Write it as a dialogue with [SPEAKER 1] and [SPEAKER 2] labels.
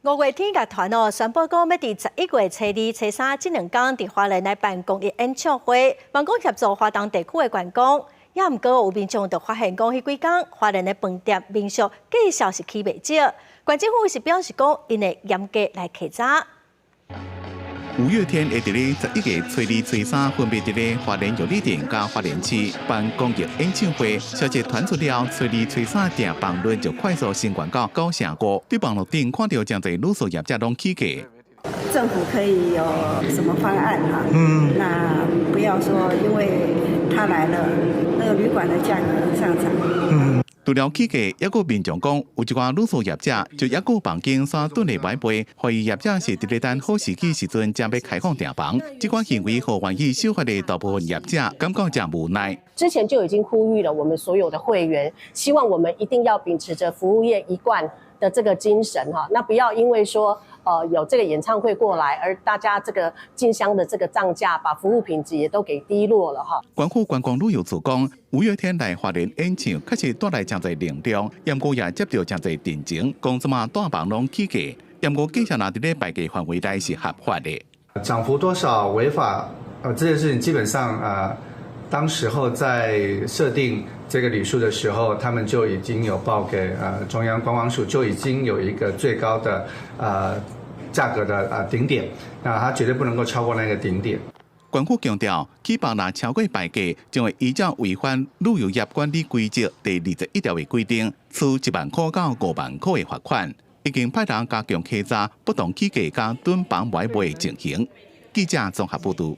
[SPEAKER 1] 五月天樂團哦，宣布講欲佇11月初二、初三這兩工佇花蓮來辦公益演唱會，望講協助花東地區的觀光。也毋過有民眾就發現講，彼幾工花蓮的飯店、民宿價數是起袂少。縣政府是表示講，𪜶會嚴格來稽查。
[SPEAKER 2] 五月天會佇咧11月初二、初三分別佇咧花蓮玉里鎮佮花蓮市辦公益演唱會，消息傳出了，初二、初三訂房率就快速升懸到95%。佇網路頂看著誠濟旅宿業者攏起價。
[SPEAKER 3] 政府可以有什麼方案哈？那不要說因為他來了，那個旅館的價格上漲。
[SPEAKER 2] 除了起價，猶閣民眾講，有一寡旅宿業者就猶閣房間煞頓咧買賣，懷疑業者是佇咧等好時機時陣才欲開放訂房。這款行為予願意守法的大部分業者感覺誠無奈。
[SPEAKER 4] 之前就已經呼籲了我們所有的會員，希望我們一定要秉持着服務業一貫的這個精神哈，那不要因為說有這個演唱會過來，而大家這個競相的這個漲價，把服務品質也都給低落了哈。
[SPEAKER 2] 縣府觀光旅遊處講，五月天來花蓮演唱，確實帶來誠濟能量，毋過也接著誠濟定情，講這馬大房攏起價，毋過價錢若佇咧牌價範圍內是合法的。
[SPEAKER 5] 漲幅多少違法？這件事情基本上當時候在設定這個旅數的時候，他們就已經有報給中央觀光署，就已經有一個最高的價格的頂點，那它絕對不能夠超過那個頂點。
[SPEAKER 2] 縣府強調，起房若超過牌價，將會依照違反旅遊業管理規則第21條的規定，處1萬塊到5萬塊的罰款。已經派人加強稽查，不當起價佮躉房買賣的情形。記者綜合報導。